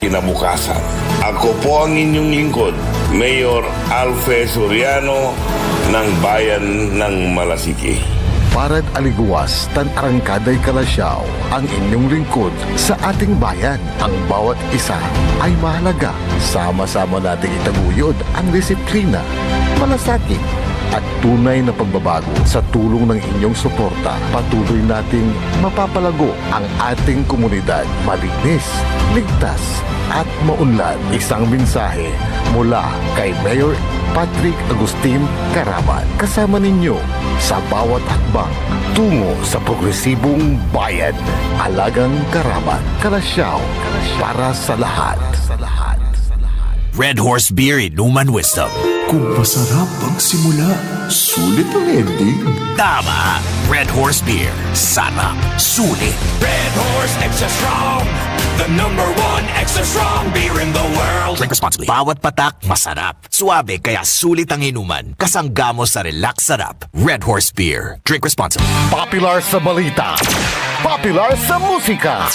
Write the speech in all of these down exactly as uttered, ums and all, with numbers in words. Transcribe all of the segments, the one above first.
kinabukasan. Ako po ang inyong lingkod, Mayor Alfe Soriano ng Bayan ng Malasiki. Parad aligewas tan arangkaday Calasiao, ang inyong lingkod sa ating bayan. Ang bawat isa ay mahalaga. Sama-sama nating itaguyod ang disiplina, malasakit, at tunay na pagbabago. Sa tulong ng inyong suporta, patuloy nating mapapalago ang ating komunidad. Malinis, ligtas, at maunlad. Isang mensahe mula kay Mayor Patrick Agustin Caraman. Kasama ninyo sa bawat hakbang tungo sa progresibong bayan. Alagang Caraman, Calasiao, para sa lahat. Red Horse Beer, Inuman Wisdom. Kung masarap ang simula, sulit ang ending. Tama! Red Horse Beer. Sarap. Sulit. Red Horse Extra Strong, the number one extra strong beer in the world. Drink responsibly. Bawat patak, masarap. Suabe, kaya sulit ang inuman. Kasangga mo sa relax sarap. Red Horse Beer. Drink responsibly. Popular sa balita. Popular sa musika.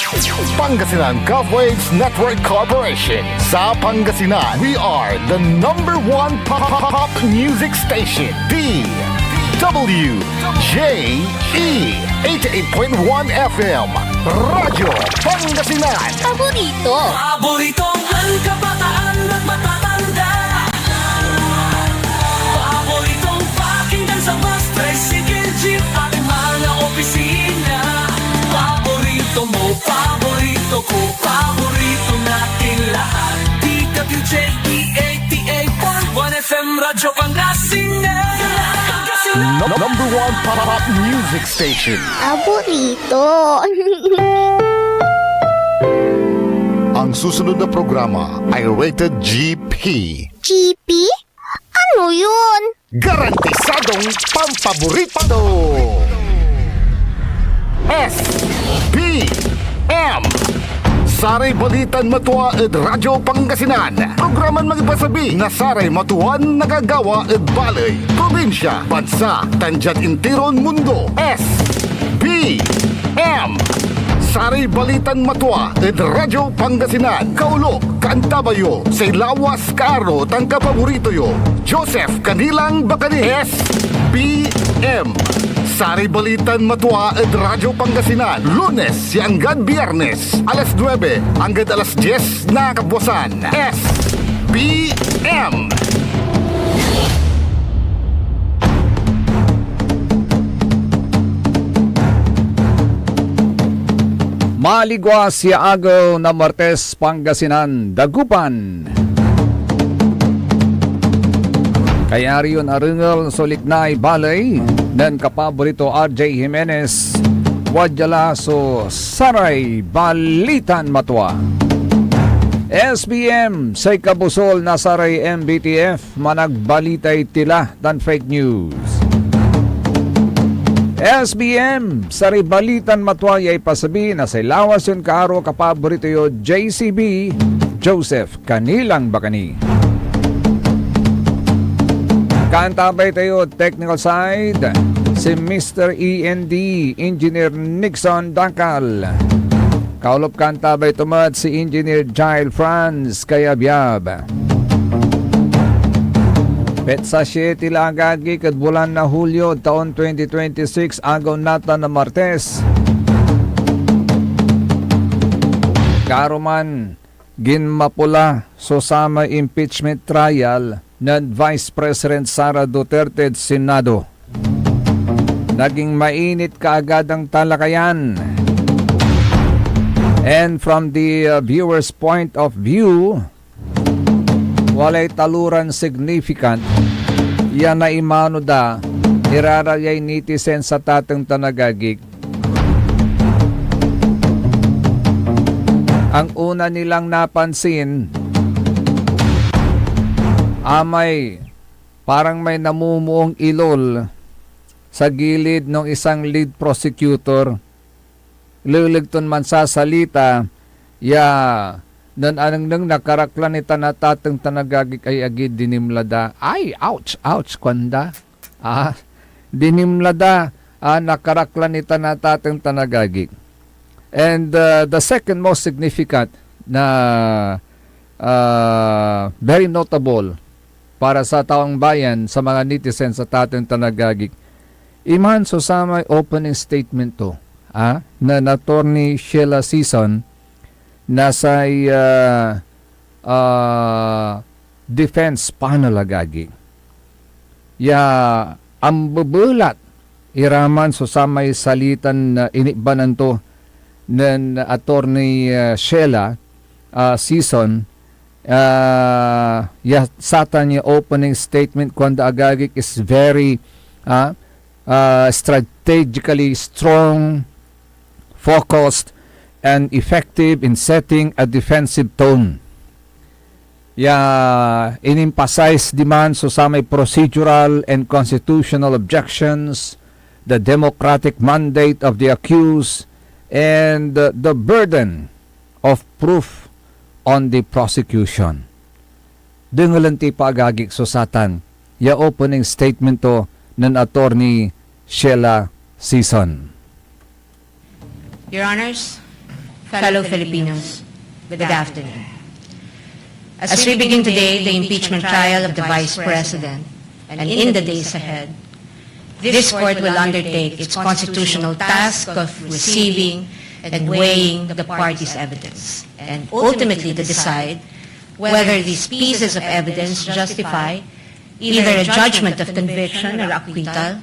Pangasinan Gov Waves Network Corporation. Sa Pangasinan, we are the number one pop, pop, pop music station. D W J E eighty-eight point one F M. Radyo Pangasinan. Paborito. Paboritong kabataan at matatanda. Paboritong pakinggan sa bus, tricycle, jeep, at mga opisina. Paborito mo, paborito ko, paborito natin lahat. D W J E eighty-eight point one F M Radyo Pangasinan. No-, number one pop music station. Paborito. Ang susunod na programa ay rated G P. G P? Ano yun? Garantisadong pampaborito. S P M. Saray balitan matua ed Radyo Pangasinan. Programan mangipasabi na saray matuan nagagawa ed baley, probinsya, bansa, tan diad intiron mundo. S P M. Saray balitan matua ed Radyo Pangasinan. Kaulok, kaantabay yo say lawas, kaaro, tan kapaborito yo, Joseph Canilang Bacani. S P M. Saray balitan matua ed Radyo Pangasinan, Lunes ya anggad Biyernes, alas nuebe anggad alas dies na kabuasan. S P M. Maligwas ya agew na Martes, Pangasinan, Dagupan. Kayari yon arengel so liknay baley nen kapaborito R J Jimenez, wadya la so saray balitan matua. S B M, say kabusol na saray M B T F, managbalitay tila tan fake news. S B M, saray balitan matua ya ipasabi na say lawas yon kaaro, kapaborito yo, J C B, Joseph Canilang Bacani. Kaantabay tayo technical side, si Mister E N D, Engineer Nixon Dacal. Kaulop, kaantabay to met si Engineer Jael Franz Kayabyab. Petsa siete la, agagik, ed bulan na Hulyo, taon twenty twenty-six, agew natan a Martes. Kaaro man, ginmapo la so samay impeachment trial nen Vice President Sara Duterte ed Senado. Naging mainit kaagad ang talakayan. And from the, uh, viewer's point of view, walay taloran significant ya naimano da, irarayay netizen sa tateng tan agagik. Ang una nilang napansin, amay parang may namumuong ilol sa gilid nung isang lead prosecutor. Leleg ton mansasalita ya nen anengneng na karaklan itan a tateng tan agagik ay agi, dinimla da. Ay, ouch, ouch, kuanda. Ah, dinimla da, ah, na karaklan itan a tateng tan agagik. And, uh, the second most significant, na, ah, very notable para sa taong bayan, sa mga netizen, sa taten tan agagik. Iman so samay opening statement to, ah, na, na Attorney Sheila Sison, na say, ah, ah, defense panel, agagi, ya ambebelat iraman so samay salitan, ah, inibanan to nen Attorney, ah, Sheila, ah, Sison, ah, ya satan ya opening statement, kuanda, agagik, is very, ah, ah, strategically strong, focused, and effective in setting a defensive tone. Ya in-emphasize diman so samay procedural and constitutional objections, the democratic mandate of the accused, and, uh, the burden of proof on the prosecution. Dengelen ti, agagik, so satan ya opening statement to nen Attorney Sheila Sison. Your Honors, fellow Filipinos, good afternoon. As we begin today the impeachment trial of the Vice President, and in the days ahead, this Court will undertake its constitutional task of receiving and weighing the parties' evidence, and ultimately to decide whether these pieces of evidence justify either a judgment of conviction or acquittal,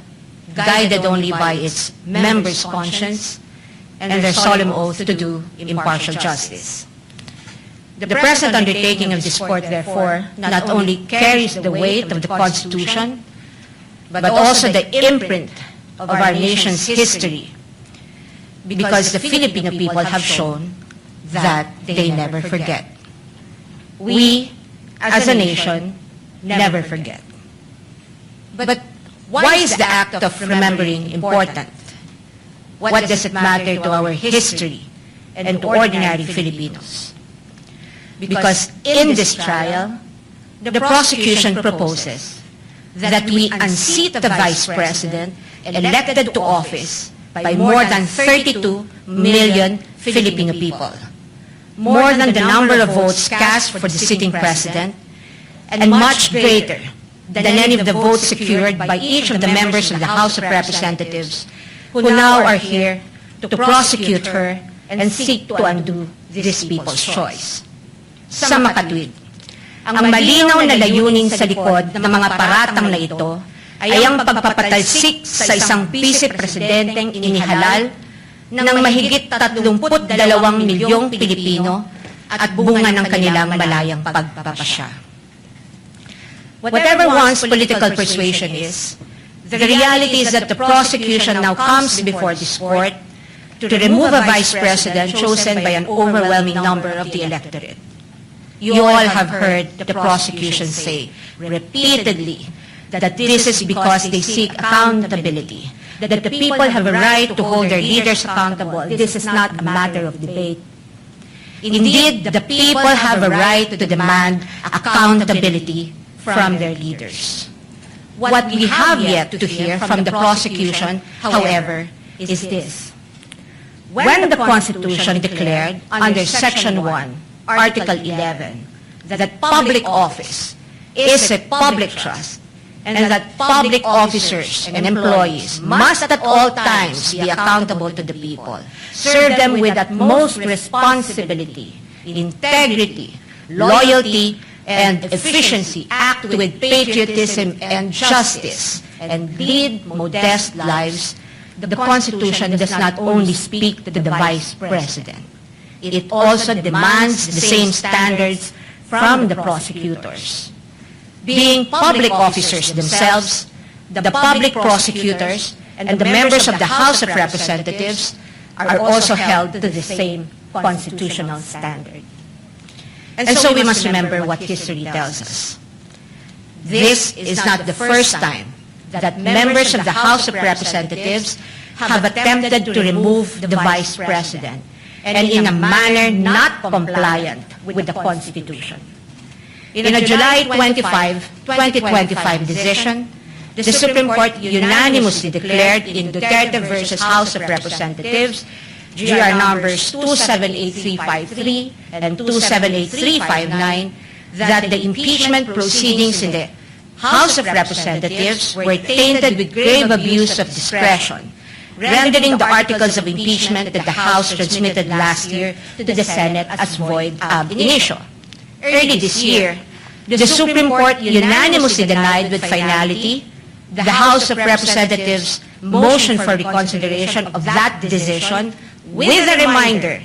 guided only by its members' conscience and their solemn oath to do impartial justice. The present undertaking of this Court, therefore, not only carries the weight of the Constitution, but also the imprint of our nation's history, because the Filipino people have shown that they never forget. We, as a nation, never forget. But why is the act of remembering important? What does it matter to our history and to ordinary Filipinos? Because in this trial, the prosecution proposes that we unseat the Vice President elected to office by more than thirty-two million Filipino people, more than the number of votes cast for the sitting President, and much greater than any of the votes secured by each of the members of the House of Representatives who now are here to prosecute her and seek to undo this people's choice. Sa makatwid, ang malinaw na layunin sa likod ng mga paratang na ito ay ang pagpapatalsik sa isang bise presidenteng inihalal ng mahigit tatlumpu't dalawang milyong Pilipino at bunga ng kanilang malayang pagpapasya. Whatever one's political persuasion is, the reality is that the prosecution now comes before this Court to remove a Vice President chosen by an overwhelming number of the electorate. You all have heard the prosecution say repeatedly that this is because they seek accountability, that the people have a right to hold their leaders accountable. This is not a matter of debate. Indeed, the people have a right to demand accountability from their leaders. What we have yet to hear from the prosecution, however, is this. When the Constitution declared under Section one, Article eleven, that public office is a public trust, and that public officers and employees must at all times be accountable to the people, serve them with utmost responsibility, integrity, loyalty, and efficiency, act with patriotism and justice, and lead modest lives, the Constitution does not only speak to the Vice President. It also demands the same standards from the prosecutors. Being public officers themselves, the public prosecutors and the members of the House of Representatives are also held to the same constitutional standard. And so we must remember what history tells us. This is not the first time that members of the House of Representatives have attempted to remove the Vice President, and in a manner not compliant with the Constitution. In a July twenty-five, twenty twenty-five decision, the Supreme Court unanimously declared in Duterte versus House of Representatives G R numbers two seven eight three five three and two seven eight three five nine, that the impeachment proceedings in the House of Representatives were tainted with grave abuse of discretion, rendering the articles of impeachment that the House transmitted last year to the Senate as void ab initio. Early this year, the Supreme Court unanimously denied with finality the House of Representatives' motion for reconsideration of that decision, with a reminder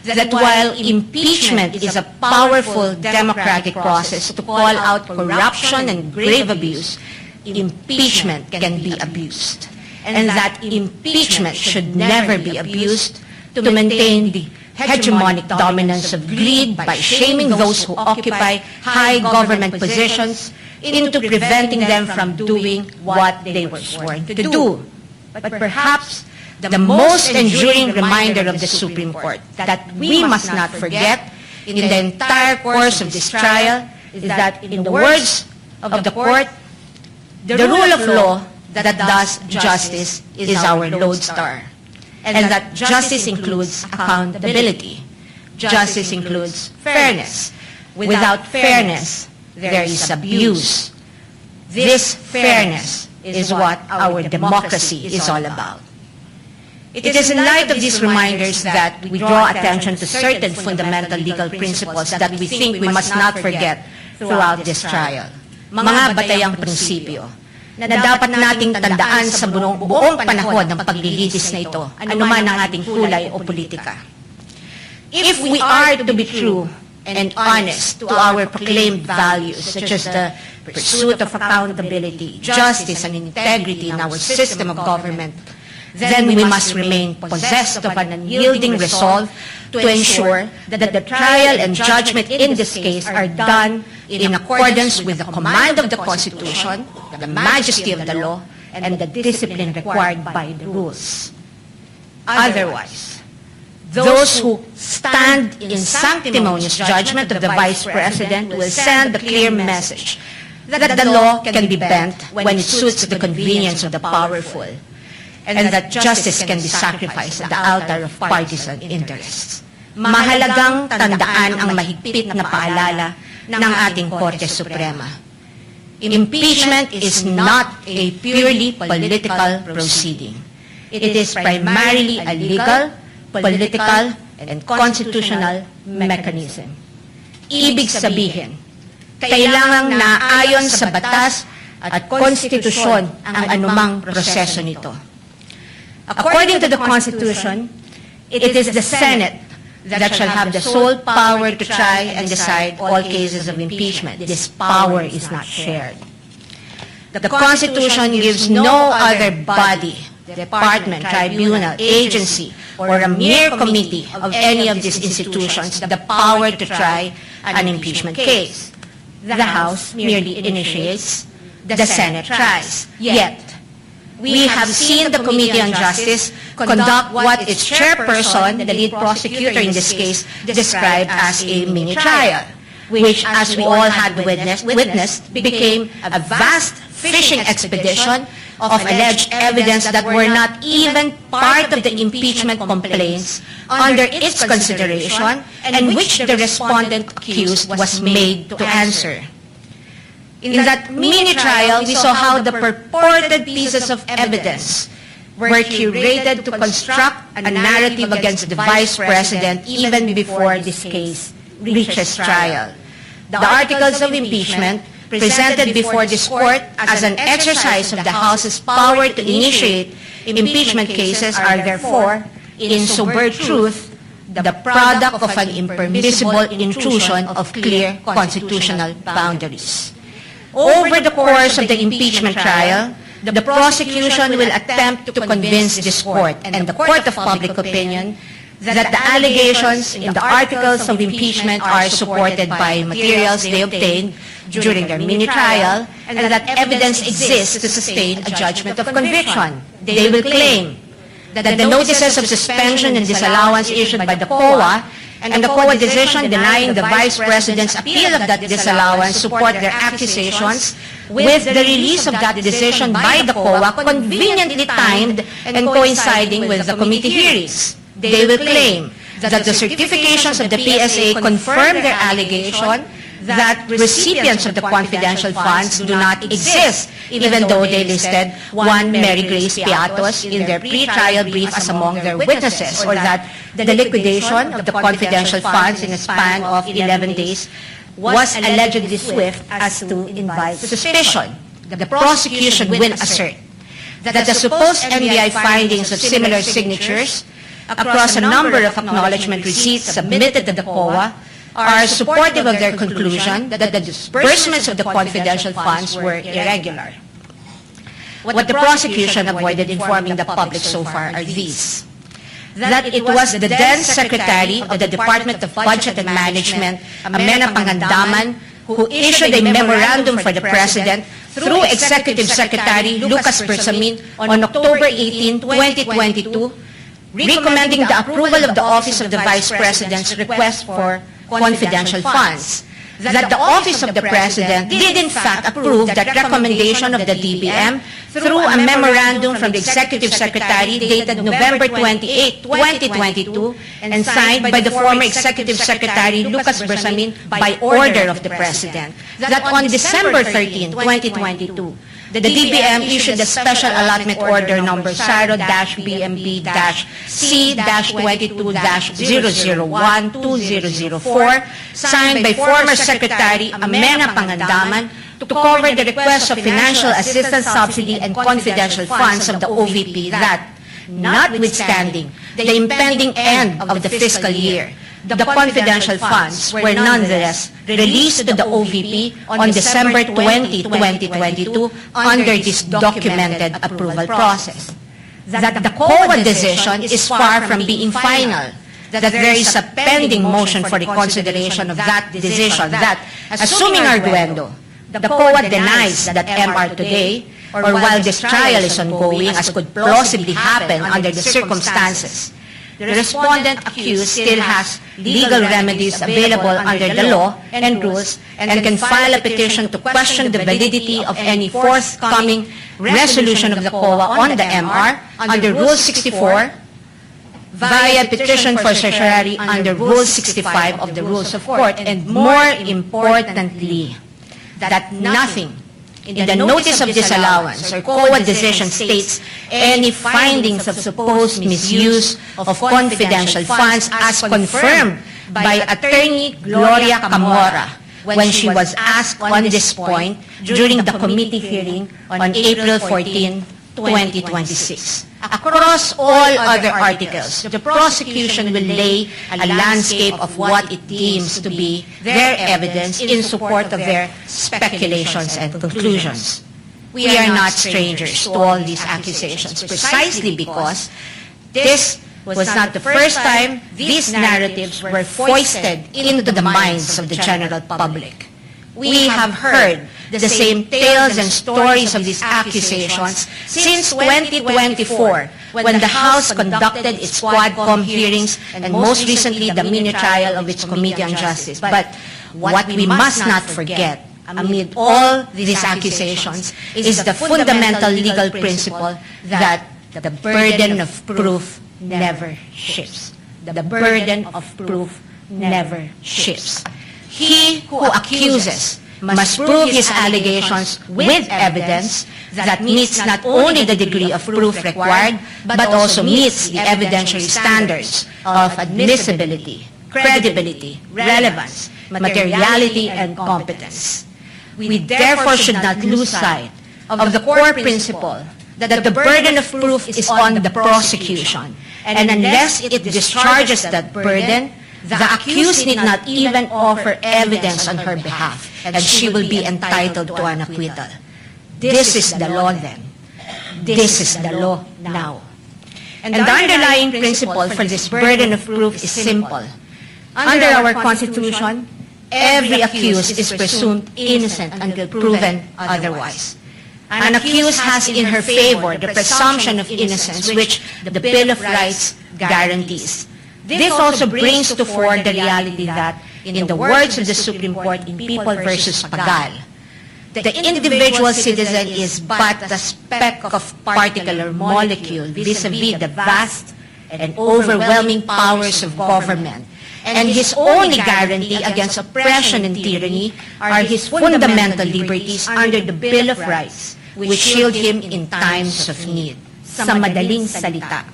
that while impeachment is a powerful democratic process to call out corruption and grave abuse, impeachment can be abused, and that impeachment should never be abused to maintain the hegemonic dominance of greed by shaming those who occupy high government positions into preventing them from doing what they were sworn to do. But perhaps the most enduring reminder of the Supreme Court that we must not forget in the entire course of this trial is that, in the words of the court, the rule of law that does justice is our lodestar, and that justice includes accountability. Justice includes fairness. Without fairness, there is abuse. This fairness is what our democracy is all about. It is in light of these reminders that we draw attention to certain fundamental legal principles that we think we must not forget throughout this trial. Mga batayang prinsipyo na dapat nating tandaan sa buong, buong panahon ng paglilitis na ito, anuman ang ating kulay o politika. If we are to be true and honest to our proclaimed values, such as the pursuit of accountability, justice, and integrity in our system of government, then we must remain possessed of an unyielding resolve to ensure that the trial and judgment in this case are done in accordance with the command of the Constitution, the majesty of the law, and the discipline required by the rules. Otherwise, those who stand in sanctimonious judgment of the Vice President will send a clear message that the law can be bent when it suits the convenience of the powerful, and that justice can be sacrificed at the altar of partisan interests. Mahalagang tandaan ang mahigpit na paalala ng ating Korte Suprema. Impeachment is not a purely political proceeding. It is primarily a legal, political, and constitutional mechanism. Ibig sabihin, kailangang naayon sa batas at konstitusyon ang anumang proseso nito. According to the Constitution, it is the Senate that shall have the sole power to try and decide all cases of impeachment. This power is not shared. The Constitution gives no other body, department, tribunal, agency, or a mere committee of any of these institutions the power to try an impeachment case. The House merely initiates, the Senate tries. Yet, we have seen the Committee on Justice conduct what its chairperson, the lead prosecutor in this case, described as a mini trial, which, as we all had witnessed, witnessed, became a vast fishing expedition of alleged evidence that were not even part of the impeachment complaints under its consideration, and which the respondent accused was made to answer. In that mini trial, we saw how the purported pieces of evidence were curated to construct a narrative against the Vice President even before this case reaches trial. The articles of impeachment presented before this court as an exercise of the House's power to initiate impeachment cases are therefore, in sober truth, the product of an impermissible intrusion of clear constitutional boundaries. Over the course of the impeachment trial, the prosecution will attempt to convince this court and the court of public opinion that the allegations in the articles of impeachment are supported by materials they obtained during their mini trial and that evidence exists to sustain a judgment of conviction. They will claim that the notices of suspension and disallowance issued by the COA and the COA decision denying the Vice President's appeal of that disallowance support their accusations, with the release of that decision by the COA conveniently timed and coinciding with the committee hearings. They will claim that the certifications of the P S A confirm their allegation that recipients of the confidential funds do not exist, even though they listed one Mary Grace Piatos in their pre-trial brief as among their witnesses, or that the liquidation of the confidential funds in a span of eleven days was allegedly swift as to invite suspicion. The prosecution will assert that the supposed N B I findings of similar signatures across a number of acknowledgement receipts submitted to the COA are supportive of their conclusion that the disbursements of the confidential funds were irregular. What the prosecution avoided informing the public so far are these: that it was the then Secretary of the Department of Budget and Management, Amena Pangandaman, who issued a memorandum for the President through Executive Secretary Lucas Bersamin on October eighteen, twenty twenty-two, recommending the approval of the Office of the Vice President's request for confidential funds, that the Office of the President did in fact approve that recommendation of the D B M through a memorandum from the Executive Secretary dated November twenty-eight, twenty twenty-two, and signed by the former Executive Secretary Lucas Bersamin by order of the President, that on December thirteen, twenty twenty-two, the D B M issued a special allotment order number SARO-BMB-C-twenty-two-zero zero one-two zero zero four, signed by former Secretary Amena Pangandaman, to cover the request of financial assistance subsidy and confidential funds of the O V P that, notwithstanding the impending end of the fiscal year, the confidential funds were nonetheless released to the O V P on December twenty, twenty twenty-two, under this documented approval process. That the COA decision is far from being final, that there is a pending motion for reconsideration of that decision, that, assuming arguendo, the COA denies that M R today, or while this trial is ongoing, as could plausibly happen under the circumstances, the respondent accused still has legal remedies available under the law and rules and can file a petition to question the validity of any forthcoming resolution of the COA on the M R under Rule sixty-four via petition for certiorari under Rule sixty-five of the Rules of Court, and more importantly, that nothing in the notice of disallowance or COA decision states any findings of supposed misuse of confidential funds as confirmed by Attorney Gloria Camora when she was asked on this point during the committee hearing on April fourteen, twenty twenty-six. Across all other articles, the prosecution will lay a landscape of what it deems to be their evidence in support of their speculations and conclusions. We are not strangers to all these accusations precisely because this was not the first time these narratives were foisted into the minds of the general public. We have heard the same tales and stories of these accusations since twenty twenty-four, when the House conducted its Quadcom hearings and most recently the mini-trial of its Committee on Justice. But what we must not forget amid all these accusations is the fundamental legal principle that the burden of proof never shifts. The burden of proof never shifts. He who accuses must prove his allegations with evidence that meets not only the degree of proof required, but also meets the evidentiary standards of admissibility, credibility, relevance, materiality, and competence. We therefore should not lose sight of the core principle that the burden of proof is on the prosecution, and unless it discharges that burden, the accused need not even offer evidence on her behalf, and she will be entitled to an acquittal. This is the law then. This is the law now. And the underlying principle for this burden of proof is simple. Under our Constitution, every accused is presumed innocent until proven otherwise. An accused has in her favor the presumption of innocence which the Bill of Rights guarantees. This also brings to fore the reality that, in the words of the Supreme Court in People versus Pagal, the individual citizen is but a speck of particle or molecule vis-a-vis the vast and overwhelming powers of government, and his only guarantee against oppression and tyranny are his fundamental liberties under the Bill of Rights, which shield him in times of need. Sa madaling salita,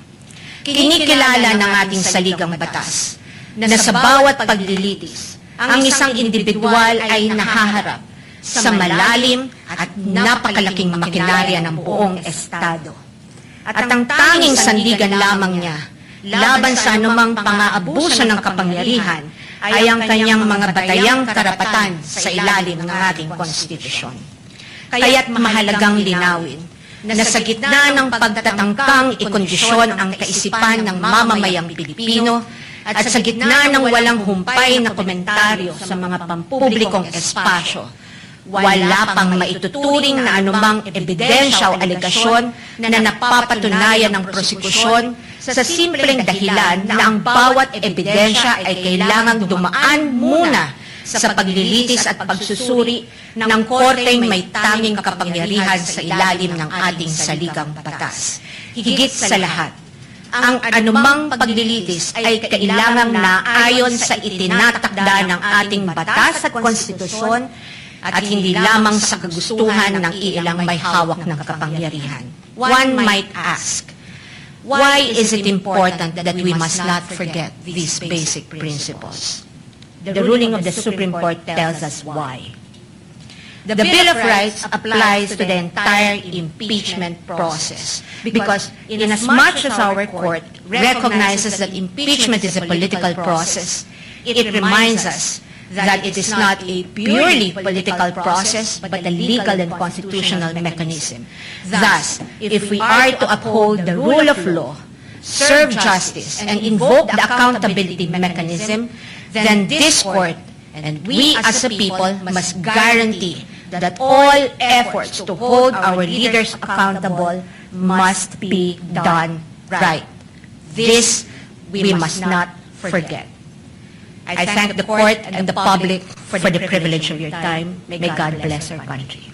kinikilala ng ating saligang batas na sa bawat paglilitis, ang isang indibidwal ay nahaharap sa malalim at napakalaking makinarya ng buong Estado. At ang tanging sandigan lamang niya laban sa anumang pangaabuso ng kapangyarihan ay ang kanyang mga batayang karapatan sa ilalim ng ating konstitusyon. Kaya't mahalagang linawin na sa gitna ng pagtatangkang ikondisyon ang kaisipan ng mamamayang Pilipino at sa gitna ng walang humpay na komentaryo sa mga pampublikong espasyo, wala pang maituturing na anumang ebidensya o alegasyon na napapatunayan ng prosekusyon sa simpleng dahilan na ang bawat ebidensya ay kailangang dumaan muna sa paglilitis at pagsusuri ng korteng may tanging kapangyarihan sa ilalim ng ating saligang batas. Higit sa lahat, ang anumang paglilitis ay kailangang naayon sa itinatakda ng ating batas at konstitusyon at hindi lamang sa kagustuhan ng ilang may hawak ng kapangyarihan. One might ask, why is it important that we must not forget these basic principles? The ruling of the Supreme Court tells us why. The Bill of Rights applies to the entire impeachment process because, in as much as our court recognizes that impeachment is a political process, it reminds us that it is not a purely political process but a legal and constitutional mechanism. Thus, if we are to uphold the rule of law, serve justice, and invoke the accountability mechanism, then this court and we as a people must guarantee that all efforts to hold our leaders accountable must be done right. This we must not forget. I thank the court and the public for the privilege of your time. May God bless our country.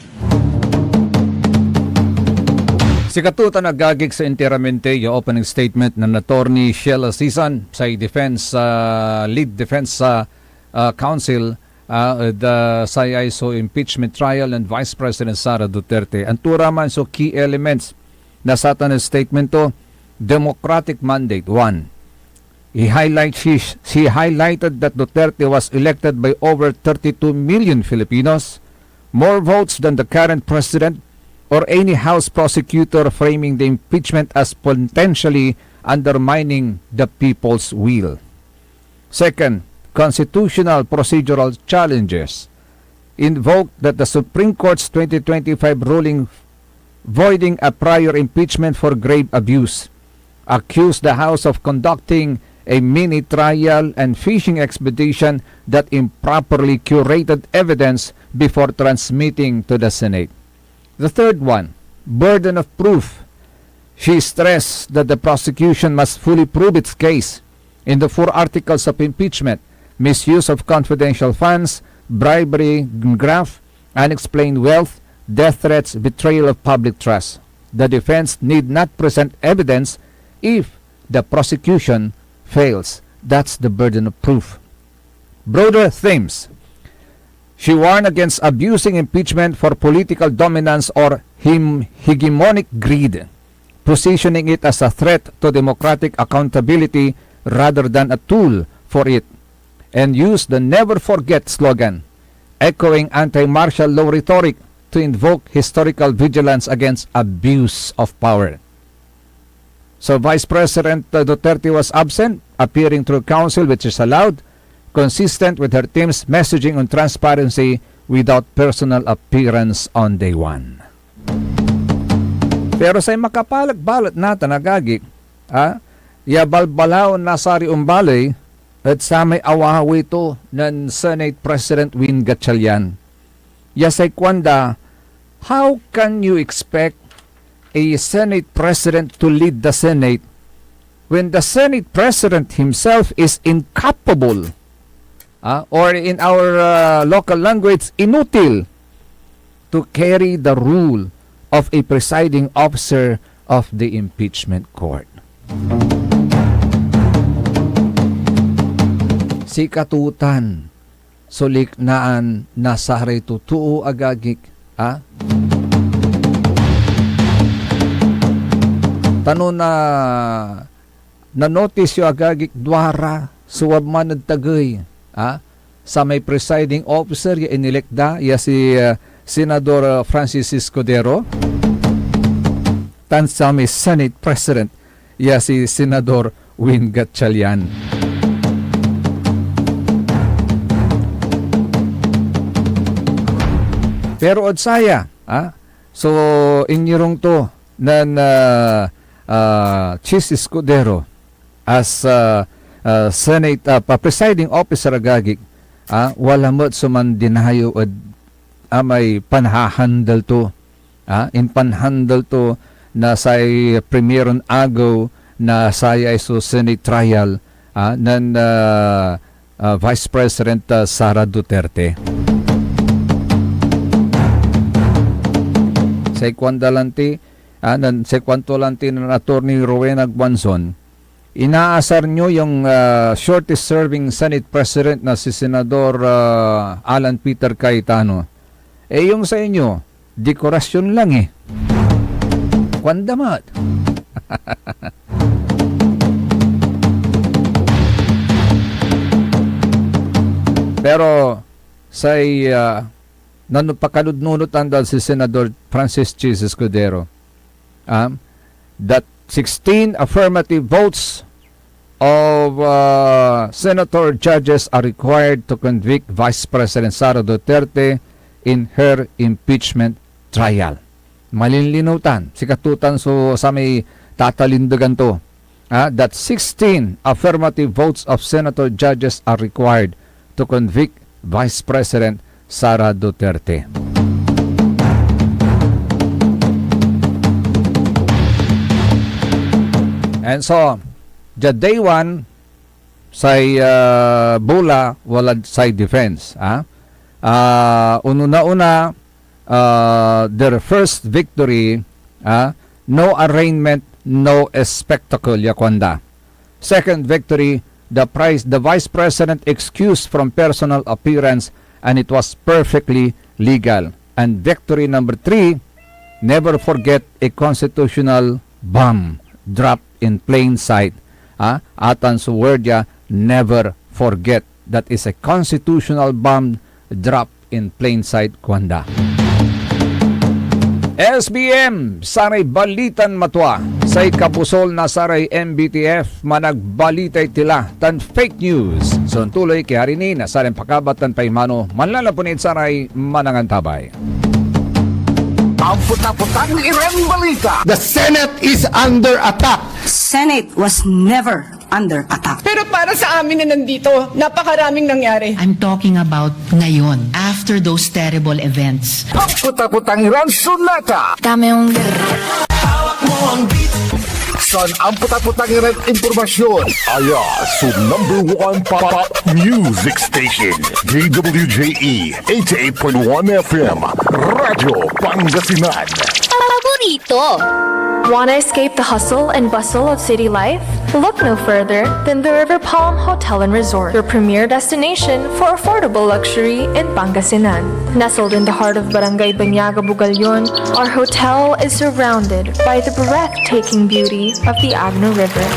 Sikato tan agagik sa enteramente ya opening statement nen Attorney Shella Sisan, say defense, ah, lead defense, ah, ah, counsel, ah, ed, ah, say iso impeachment trial nen Vice President Sara Duterte. Anto ra man so key elements na satan a statement to? Democratic mandate, one. He highlight, she, she highlighted that Duterte was elected by over thirty-two million Filipinos, more votes than the current president or any House prosecutor, framing the impeachment as potentially undermining the people's will. Second, constitutional procedural challenges. Invoked that the Supreme Court's twenty twenty-five ruling voiding a prior impeachment for grave abuse, accused the House of conducting a mini trial and fishing expedition that improperly curated evidence before transmitting to the Senate. The third one, burden of proof. She stressed that the prosecution must fully prove its case in the four articles of impeachment: misuse of confidential funds, bribery, graft, unexplained wealth, death threats, betrayal of public trust. The defense need not present evidence if the prosecution fails. That's the burden of proof. Broader themes. She warned against abusing impeachment for political dominance or him-, hegemonic greed, positioning it as a threat to democratic accountability rather than a tool for it, and used the "Never Forget" slogan, echoing anti-martial law rhetoric, to invoke historical vigilance against abuse of power. So Vice President, uh, Duterte was absent, appearing through counsel, which is allowed, consistent with her team's messaging on transparency without personal appearance on day one. Pero say makapalag balet natan, agagi, ah, ya balbalaw na sari ombaley et samay awawi to nen Senate President Win Gatchalian. Ya say kuanda, "How can you expect a Senate President to lead the Senate when the Senate President himself is incapable, ah, or in our, uh, local language, inutil, to carry the rule of a presiding officer of the impeachment court?" Sikatotan so liknaan na saray totoo, agagik, a? Ta no na, na-notice yo, agagik, duara so wabman ed tagey, a? Samay presiding officer ya inelect da, ya si, ah, Senador, ah, Francis Escudero, tan samay Senate President, ya si Senador Win Gatchalian. Pero ed saya, ah, so inyerung to nen, ah, ah, Chiz Escudero as, ah, ah, Senate, ah, pa-, presiding officer, agagik, ah, wala met so mandinayew ed amay panhahandle to, ah, impanhandle to na say primeron agew na sayay so Senate trial, ah, nen, ah, ah, Vice President, ah, Sara Duterte. Say kuanda lanti, ah, nen, say kuanto lanti nen Attorney Rowena Guanzon, inaasar nyo yung, ah, shortest serving Senate President na si Senador, ah, Alan Peter Cayetano. Eh, yung sa inyo, dekorasyon lang eh. Kuanda met. Pero say, ah, nanu-, pakanudnunot anda si Senador Francis Chiz Escudero, ah, that sixteen affirmative votes of, uh, senator judges are required to convict Vice President Sara Duterte in her impeachment trial. Malinlinutan, sikatotan so samay tatalindegan to. Ah, that sixteen affirmative votes of senator judges are required to convict Vice President Sara Duterte. And so, the day one, say, uh, bola, walad say defense, ah. Ah, ununa-una, uh, their first victory, ah, no arraignment, no spectacle, ya kuanda. Second victory, the price, the vice president excused from personal appearance and it was perfectly legal. And victory number three, never forget a constitutional bomb dropped in plain sight. Ah, atan so word ya, never forget. That is a constitutional bomb dropped in plain sight, kuanda. S B M, saray balitan matua, say kabusol na saray M B T F, managbalitay tila tan fake news. Suntuloy ki Harini na saray pakabat tan paimano, manlalapu nid saray manangantabay. Ampot-apotang irem balita. The Senate is under attack. Senate was never under attack. Pero para sa amin na nandito, napakaraming nangyari. I'm talking about ngayon, after those terrible events. Ampot-apotang iran sunata. Dame yung San ampot-apotang iran impormasyon. Aya so number one pop music station, D W J E eighty-eight point one F M, Radyo Pangasinan. Paborito. Want to escape the hustle and bustle of city life? Look no further than the River Palm Hotel and Resort, your premier destination for affordable luxury in Pangasinan. Nestled in the heart of Barangay Banyaga, Bugallon, our hotel is surrounded by the breathtaking beauty of the Agno River.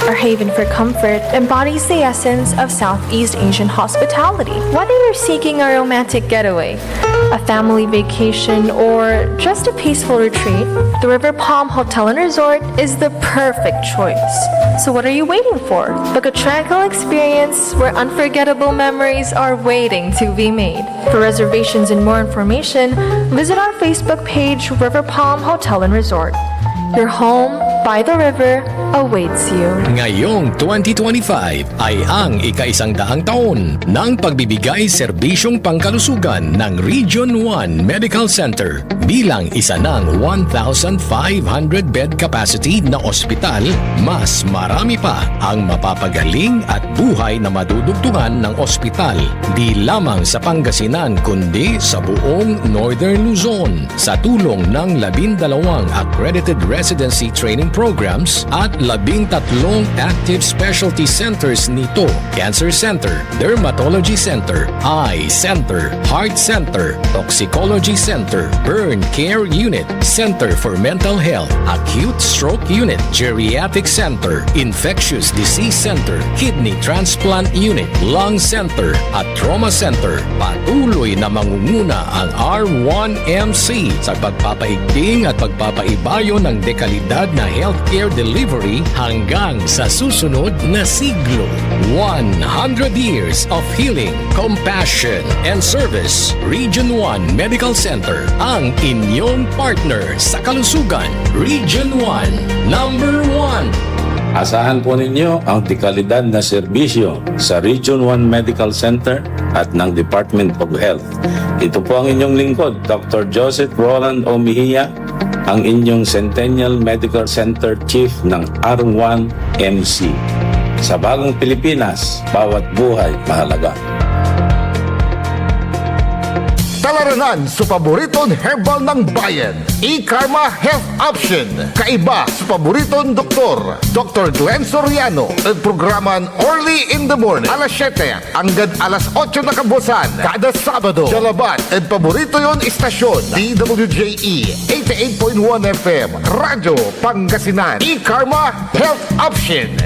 Our haven for comfort embodies the essence of Southeast Asian hospitality. Whether you're seeking a romantic getaway, a family vacation, or just a peaceful retreat, the River Palm Hotel and Resort is the perfect choice. So what are you waiting for? Book a tranquil experience where unforgettable memories are waiting to be made. For reservations and more information, visit our Facebook page, River Palm Hotel and Resort. Your home by the river awaits you. Ngayong twenty twenty-five ay ang ikaisang daang taon ng pagbibigay serbisyong pangkalusugan ng Region one Medical Center. Bilang isa ng one thousand five hundred bed capacity na ospital, mas marami pa ang mapapagaling at buhay na madudugtungan ng ospital, di lamang sa Pangasinan, kundi sa buong Northern Luzon. Sa tulong ng labindalawang accredited residency training programs at labing tatlong active specialty centers nito: Cancer Center, Dermatology Center, Eye Center, Heart Center, Toxicology Center, Burn Care Unit, Center for Mental Health, Acute Stroke Unit, Geriatric Center, Infectious Disease Center, Kidney Transplant Unit, Lung Center, at Trauma Center. Patuloy na mangunguna ang R one M C sa pagpapaigting at pagpapaibayo ng dekalidad na healthcare delivery hanggang sa susunod na siglo. One hundred years of healing, compassion, and service. Region one Medical Center, ang inyong partner sa kalusugan. Region one, number one. Asahan po ninyo ang dekalidad na serbisyo sa Region one Medical Center at ng Department of Health. Ito po ang inyong lingkod, Doctor Joseph Roland O. Mejia, ang inyong Centennial Medical Center Chief ng R one M C. Sa bagong Pilipinas, bawat buhay mahalaga. Talaranan so paboriton herbal ng bayan, E-Karma Health Option. Kaiba so paboriton doktor, Doctor Glenn Soriano, ed programan Early in the Morning, alas siete anggad alas otso na kabuasan, kada Sabado. Dia labat ed paborito yon istasyon, D W J E eighty-eight point one F M, Radyo Pangasinan. E-Karma Health Option.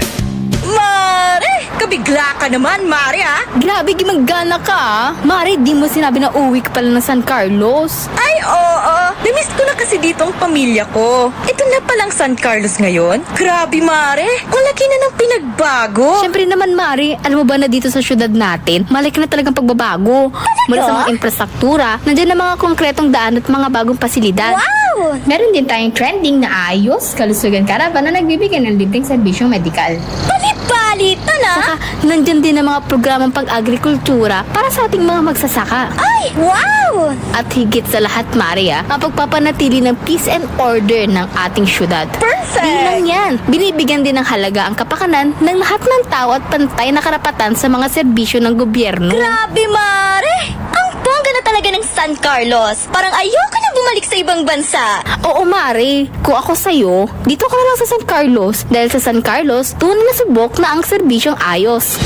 Mare! Kabigla ka naman, Mare, ah! Grabe, gimagana ka, ah. Mare, di mo sinabi na uwi ka pala ng San Carlos. Ay, oo. Namiss ko na kasi dito ang pamilya ko. Ito na palang San Carlos ngayon. Grabe, Mare. Ang laki na ng pinagbago. Siyempre naman, Mare. Alam mo ba na dito sa syudad natin, malaki na talagang pagbabago. Talaga? Mula sa mga infrastruktura, nandiyan na mga konkretong daan at mga bagong pasilidad. Wow! Meron din tayong trending na ayos, kalusugan caravan na nagbibigay ng libreng serbisyong medikal. Bali-bali ito na! Saka, nandiyan din ang mga programang pag-agrikultura para sa ating mga magsasaka. Ay, wow! At higit sa lahat, Mare, ah, ang pagpapanatili ng peace and order ng ating syudad. Perfect! Di lang yan, binibigyan din ng halaga ang kapakanan ng lahat ng tao at pantay na karapatan sa mga serbisyo ng gobyerno. Grabe, Mare! Ang bongga na talaga ng San Carlos! Parang ayoko na bumalik sa ibang bansa! Oo, Mare. Kung ako sa'yo, dito ka na lang sa San Carlos, dahil sa San Carlos, tunay na subok na ang serbisyong ayos.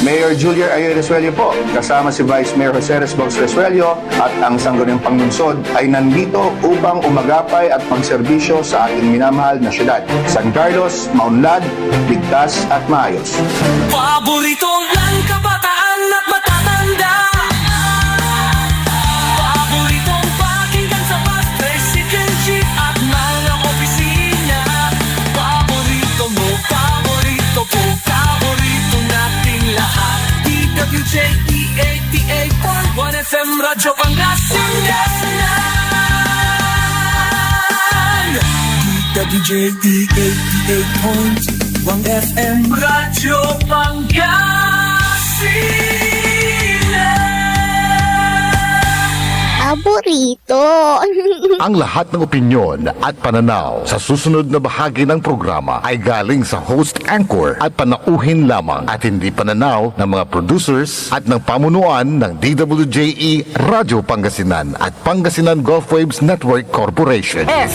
Mayor Julier Ayoy Resuello po, kasama si Vice Mayor Jose Resbox Resuello at ang sangguniang panlungsod ay nandito upang umagapay at magserbisyo sa ating minamahal na syudad. San Carlos, maunlad, ligtas at maayos. Paborito ng kabataan at matatanda. Paboritong pakinggan sa bus, tricycle, jeep at mga opisina. Paborito mo, paborito ko, paborito nating lahat. D W J E eighty-eight point one F M Radyo Pangasinan. D W J E eighty-eight point one F M Radyo Pangasinan. Paborito. Ang lahat ng opinyon at pananaw sa susunod na bahagi ng programa ay galing sa host anchor at panauhin lamang at hindi pananaw ng mga producers at ng pamunuan ng D W J E Radyo Pangasinan at Pangasinan Gulf Waves Network Corporation. S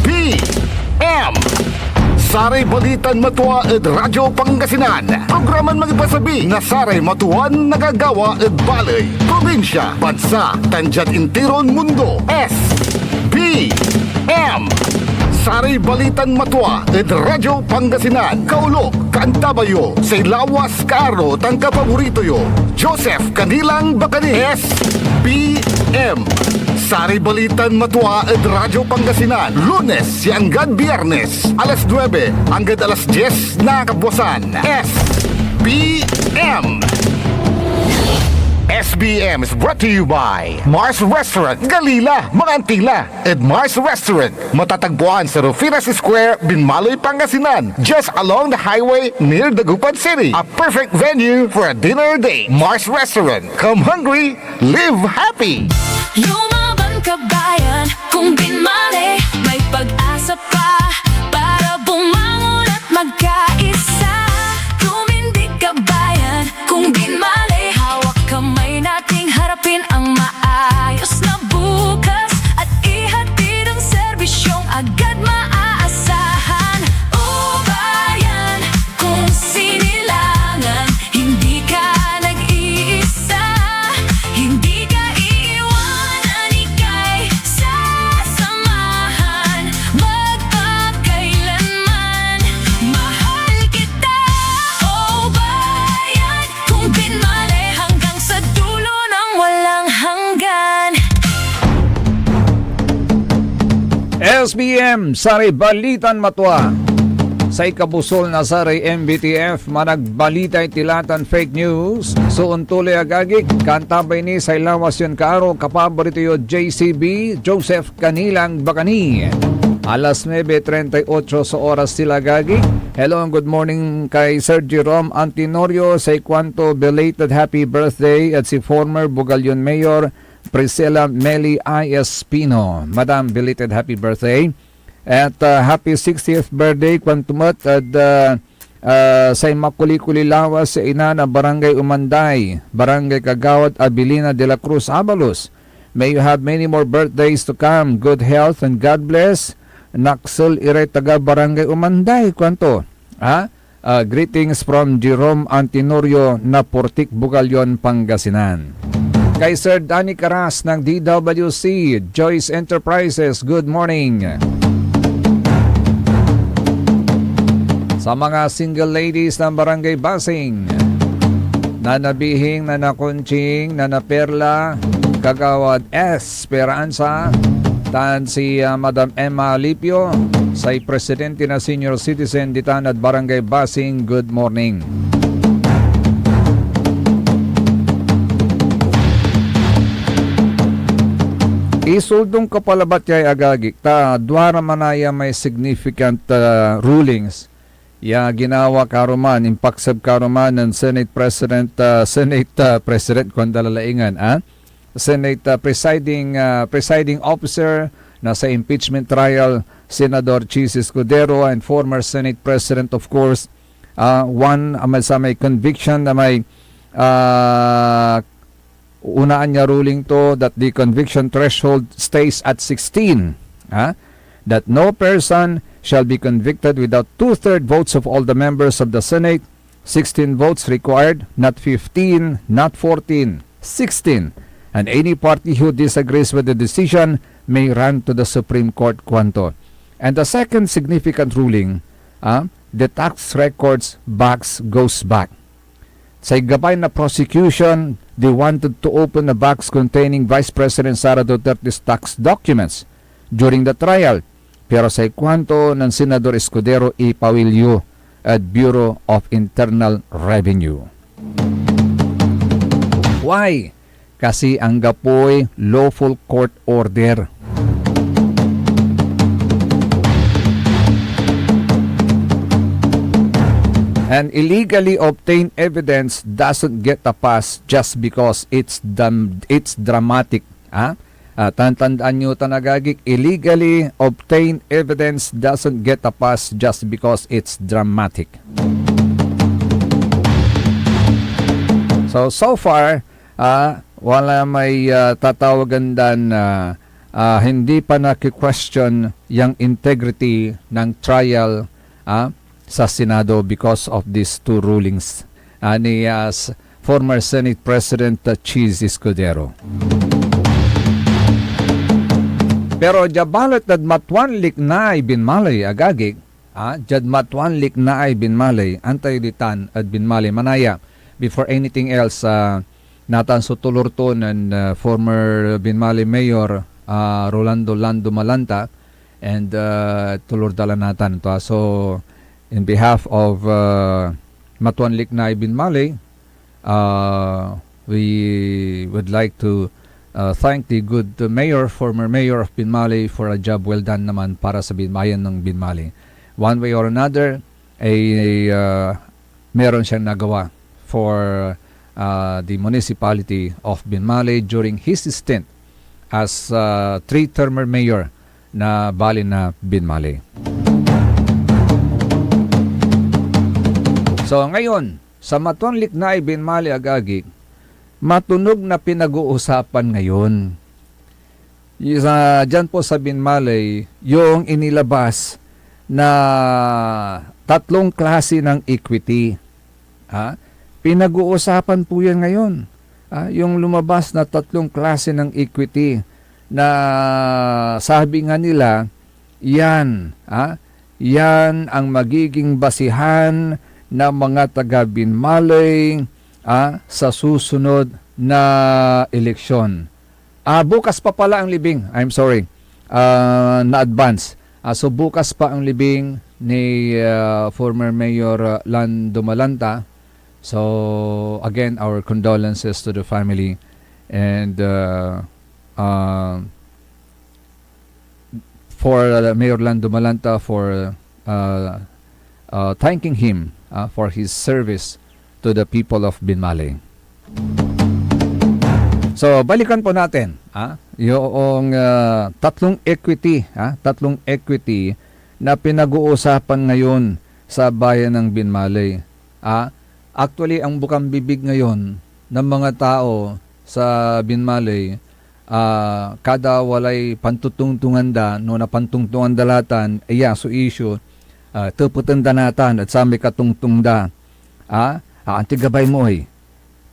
P M. Saray balitan matua ed Radyo Pangasinan. Programan mangipasabi na saray matuan nagagawa ed baley, probinsya, bansa, tan diad intiron mundo. S P M. Saray balitan matua ed Radyo Pangasinan. Kaolok, kaantabayo, say lawas, kaaro, tan kapaborito yo, Joseph Canilang Bacani. S P M. Saray balitan matua ed Radyo Pangasinan, Lunes ya anggad Biyernes, alas nuebe anggad alas dies na kabuasan. S P M. S B M is brought to you by Mars Restaurant, Galila, Mangantila, ed Mars Restaurant. Matatagpuan sa Rufinas Square, Binmaloy, Pangasinan, just along the highway near Dagupan City. A perfect venue for a dinner date. Mars Restaurant. Come hungry, live happy. Lumaban, kabayan, kung binmali, may pag-asa pa para bumangon at magkaisa. Tumindig, kabayan, kung binmali, hawak kamay nating harapin ang maayos na bukas at ihatid ang serbisyong agad maaasahan. S B M, saray balitan matua. Say kabusol na saray M B T F, managbalitay tila tan fake news. So, ontuloy agagik, kantabay ni say lawas yon kaaro, kapaborito yo, J C B, Joseph Kanilang Bakani. Alas nuebe treinta y ocho so oras tila agagik. Hello and good morning kay Sir Jerome Antinorio. Say kuanto belated happy birthday at si former Bugallon Mayor Priscilla Meli I Espino. Madam, belated happy birthday. At, ah, happy sixtieth birthday, kuanto met ed, ah, ah, say makuli-kuli lawas ya ina na Barangay Umanday, Barangay Kagawad Abilina de la Cruz Abalos. May you have many more birthdays to come. Good health and God bless. Naksel iray taga Barangay Umanday, kuanto? Ha? Ah, greetings from Jerome Antinorio na Portic, Bugallon, Pangasinan. Kay Sir Danny Caras ng D W C, Joyce Enterprises, good morning. Sa mga single ladies ng Barangay Basing, Nana Bihing, Nana Conching, Nana Perla, Kagawad Esperanza, tan si, ah, Madam Emma Alipio, say presidente na senior citizen ditan ed Barangay Basing. Good morning. Isuldong ko pa labat yay agagik, ta duara manaya may significant, ah, rulings ya ginawa karuman, impakseb karuman nen Senate President, ah, Senate, ah, President, kuan da lalaingan, ah? Senate, ah, presiding, ah, presiding officer na sa impeachment trial, Senador Chiz Escudero, and former Senate President, of course, ah, one, ah, may, sa may conviction na may, ah, unaan ya ruling to that the conviction threshold stays at sixteen, ah? That no person shall be convicted without two-third votes of all the members of the Senate, sixteen votes required, not fifteen, not fourteen, sixteen. And any party who disagrees with the decision may run to the Supreme Court, kuanto. And the second significant ruling, ah, the tax records box goes back. Say gabay na prosecution, they wanted to open a box containing Vice President Sara Duterte's tax documents during the trial. Pero say kuanto nen Senador Escudero, ipawil yo ed Bureau of Internal Revenue. Why? Kasi anggapoy lawful court order. And illegally obtained evidence doesn't get a pass just because it's dam-, it's dramatic. Ha? Ah, tantandaan nyo tan, agagik, illegally obtained evidence doesn't get a pass just because it's dramatic. So, so far, ah, wala may, ah, tatawagan dan, ah, ah, hindi pa naki-question yang integrity ng trial, ah, sa Senado because of these two rulings, ah, ni, ah, s-, former Senate President, ah, Chiz Escudero. Pero dia balet ed matuan liknaay binmaley, agagik, ah, diad matuan liknaay binmaley, antayo ditan ed binmaley manaya. Before anything else, ah, natan so tolor to nen, ah, former binmaley Mayor, ah, Rolando Lando Malanta, and, ah, tolor da la natan to, ah. So, in behalf of, ah, matuan liknaay binmaley, ah, we would like to, ah, thank the good mayor, former mayor of Binmaley, for a job well done naman para sa binmayan ng Binmaley. One way or another, ay, ah, meron siyang nagawa for, ah, the municipality of Binmaley during his stint as, ah, three-termer mayor na bali na Binmaley. So, ngayon, sa matuan liknaay binmaley, agagik, matunog na pinag-uusapan ngayon. Isa, diyan po sa binmaley, yung inilabas na tatlong klase ng equity. Ha? Pinag-uusapan po yan ngayon. Ha? Yung lumabas na tatlong klase ng equity na sabi nga nila, yan, ha? Yan ang magiging basihan ng mga taga-Binmaley, ha, sa susunod na eleksyon. Ah, bukas pa pala ang libing. I'm sorry. ah, na-advance. Ah, so bukas pa ang libing ni, ah, former Mayor, ah, Lando Malanta. So, again, our condolences to the family. And, ah, ah, for, uh, Mayor Lando Malanta for, uh, uh, thanking him, uh, for his service to the people of Binmaley. So, balikan po natin, ah, yung, uh, tatlong equity, ah, tatlong equity na pinag-uusapan ngayon sa bayan ng Binmaley. Ah, actually, ang bukang bibig ngayon ng mga tao sa Binmaley, ah, kada walay pantutungtungan da, no, napantungtungan da latan, iya so issue, ah, tepeten da natan et samay katongtong da. Ah, ah, anti gabay mo, eh.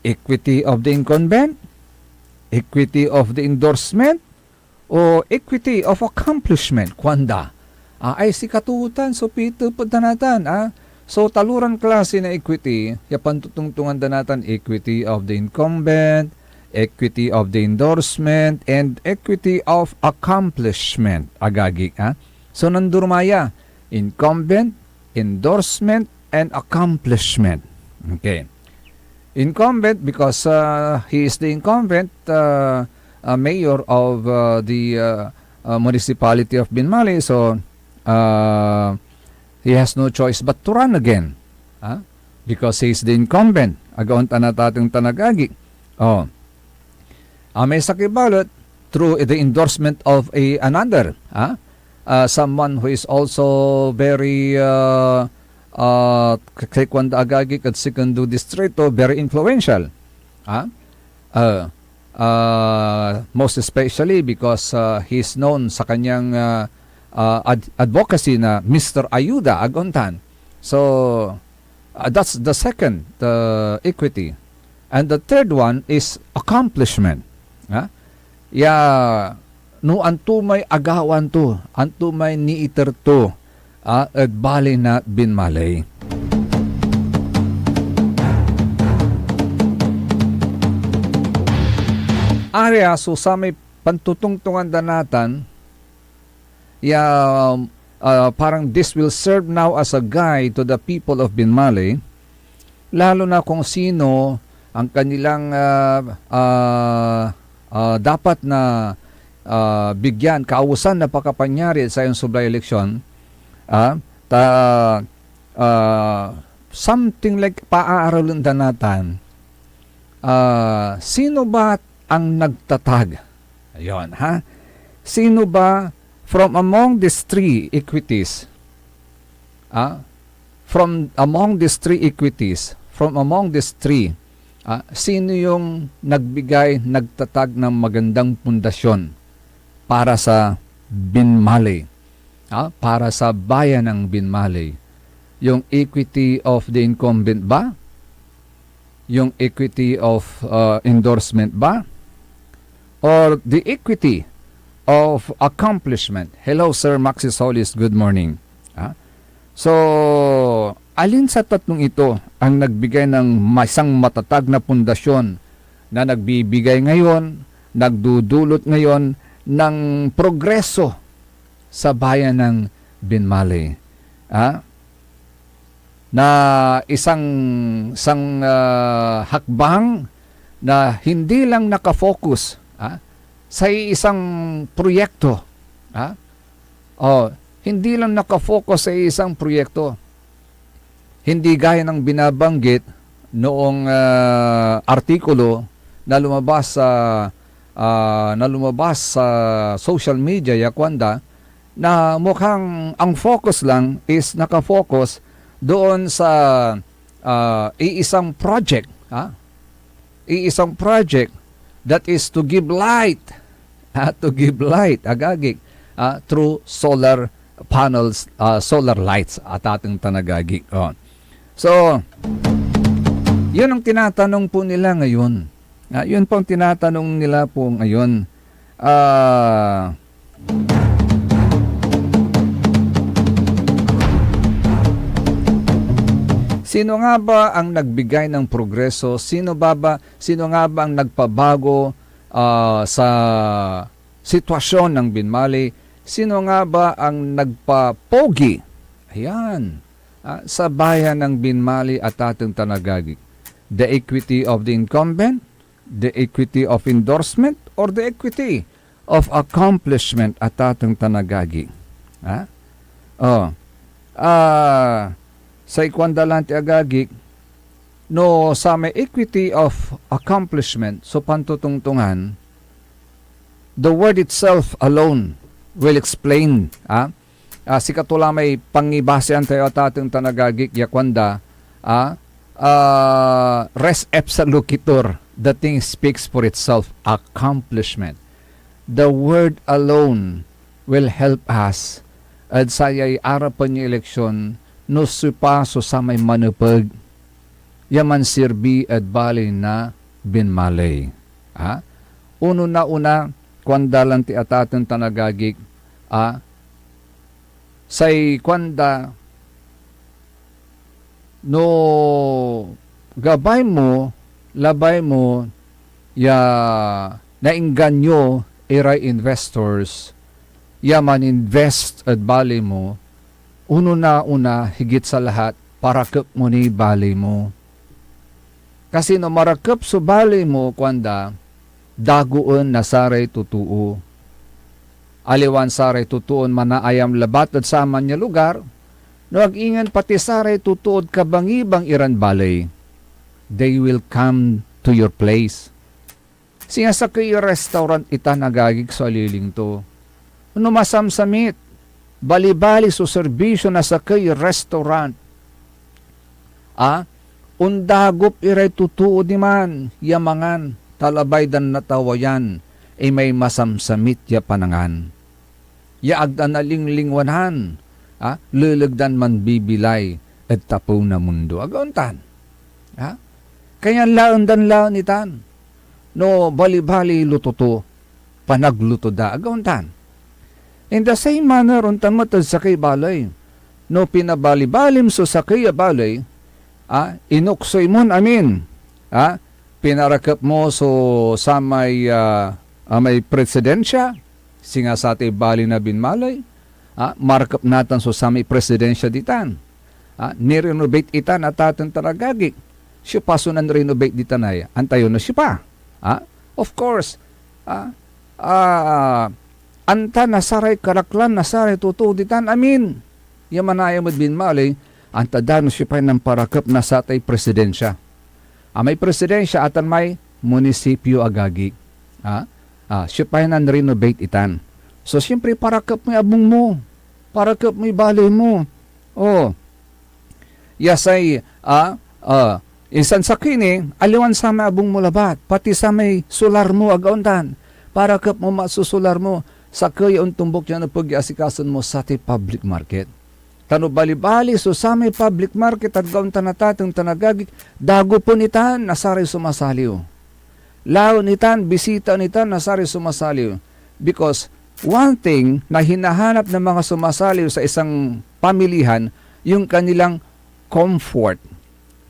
Equity of the incumbent, equity of the endorsement, o equity of accomplishment, kuanda. Ah, ay sikatotan so pitepet da natan, ah. So, taloran klase na equity, ya pantutungtungan da natan, equity of the incumbent, equity of the endorsement, and equity of accomplishment, agagi, ah. So, nandurumaya, incumbent, endorsement, and accomplishment. Okay. Incumbent because, uh, he is the incumbent, uh, uh, mayor of, uh, the, uh, uh, municipality of Binmaley. So, uh, he has no choice but to run again. Ah? Because he is the incumbent. Agaon ta na tateng tan agagi. Oh. Ah, may sakey balet through the endorsement of a another, ah? Ah, someone who is also very, uh, uh, k-, k-, kuanda agagi kad Segundo Distrito, very influential. Ah? Ah, ah, most especially because, ah, he's known sa kanyang, ah, ah, ad-, advocacy na Mister Ayuda, agaon tan. So, ah, that's the second, uh, equity. And the third one is accomplishment. Ah? Ya, no anto may agawan to, anto may niiter to, ah, ed baley na Binmaley. Aria so samay pantutungtungan da natan, ya, ah, parang this will serve now as a guide to the people of Binmaley, lalo na kung sino ang kanilang, ah, ah, ah, dapat na, ah, bigyan, kausan na pakapanyari ed sayan soblay eleksyon, ah, ta, ah, something like paaaralen da natan, ah, sino ba ang nagtatag? Ayun, ha? Sino ba from among these three equities, ah, from among these three equities, from among these three, ah, sino yung nagbigay, nagtatag ng magandang pundasyon para sa Binmaley, ah, para sa bayan ng Binmaley? Yung equity of the incumbent ba? Yung equity of, uh, endorsement ba? Or the equity of accomplishment? Hello, Sir Maxi Solis. Good morning. Ah? So, alin sa tatlong ito ang nagbigay ng ma-, isang matatag na pundasyon na nagbibigay ngayon, nagdudulot ngayon ng progreso sa bayan ng Binmaley? Ah? Na isang, isang, ah, hakbang na hindi lang nakafocus, ah, sa isang proyekto, ah. Oh, hindi lang nakafocus sa isang proyekto. Hindi gaya ng binabanggit noong, ah, artikulo na lumabas sa, ah, na lumabas sa social media, ya kuanda, na mukhang ang focus lang is nakafocus doon sa, ah, iisang project, ha? Iisang project that is to give light, ha? To give light, agagi, ah, through solar panels, ah, solar lights, atateng tan agagi. Oh. So, yun ang tinatanong po nila ngayon. Ah, yun po ang tinatanong nila po ngayon. Ah, sino nga ba ang nagbigay ng progreso? Sino ba ba, sino nga ba ang nagpabago, ah, sa sitwasyon ng Binmaley? Sino nga ba ang nagpapogi? Ayan. Ah, sabayan ng binmali a tateng tan agagi. The equity of the incumbent, the equity of endorsement, or the equity of accomplishment a tateng tan agagi. Ha? Oh. Ah, say kuanda lan ti agagi, no samay equity of accomplishment so pantotongtongan, the word itself alone will explain, ah, ah, sikato la may pangibasean tayo, tateng tan agagi, ya kuanda, ah, ah, res ipsa loquitur, the thing speaks for itself, accomplishment. The word alone will help us ed sayay arapen ya eleksyon no siopa so samay manepeg ya mansirbi ed baley na binmaley. Ha? Onona-ona, kuanda lan ti ataten tan agagik, a, say kuanda, no gabay mo, labay mo ya naingganyo iray investors ya maninvest ed baley mo, onona-ona, higit sa lahat, parakep mo niy baley mo. Kasi no marakep so baley mo, kuanda, dagoen na saray totoo. Aliwan saray totoon manaayam labat ed saman ya lugar, no ag ingen pati saray totood kabangibang iran baley. They will come to your place. Singa sakey ya restaurant itan, agagik, so aliling to. No masamsamit, balibali so serbisyo na sakey ya restaurant, a, ondagop iray totoo diman ya mangan, ta labay dan natawayan imay masamsamit ya panangan. Ya ag da nalinglingwanan, a, leleg dan manbibilay ed tapew na mundo. Aga ontan? A? Kanyan laen dan laen itan no balibali luto to, panagluto da. Aga ontan? In the same manner, ontan met ed sakey baley. No pinabalibalim so sakey a baley, a, inuksoy mon amin, a, pinarakep mo so samay, a, a, may presidensia, singa satay baley na binmaley, a, marakep natan so samay presidensia ditan. A, nirenovate itan, ataten tan agagik. Siopa so nan-renovate ditan aya? Antayo no siopa? A, of course, a, a, anta na saray karaklan na saray totoo ditan amin ya manayam ed binmaley, anta da no siopay nanparakep na satay presidensia. A, may presidensia, atan may munisipyo, agagik. A, a, siopay nan-renovate itan? So, siyempre, parakep moy abung mo. Parakep moy baley mo. O, ya say, a, a, insan sakey ni, aliwan samay abung mo labat, pati samay solar mo, aga ontan. Parakep mo met so solar mo, sakey ya ontombok ya nepeg ya asikasoen mo, satay public market. Ta no balibali so samay public market, ag ontan, ataten tan agagik, dagopen itan na saray sumasaliw. Laen itan, bisitaen itan na saray sumasaliw. Because one thing na hinahanap ng mga sumasaliw sa isang pamilihan, yung kanilang comfort.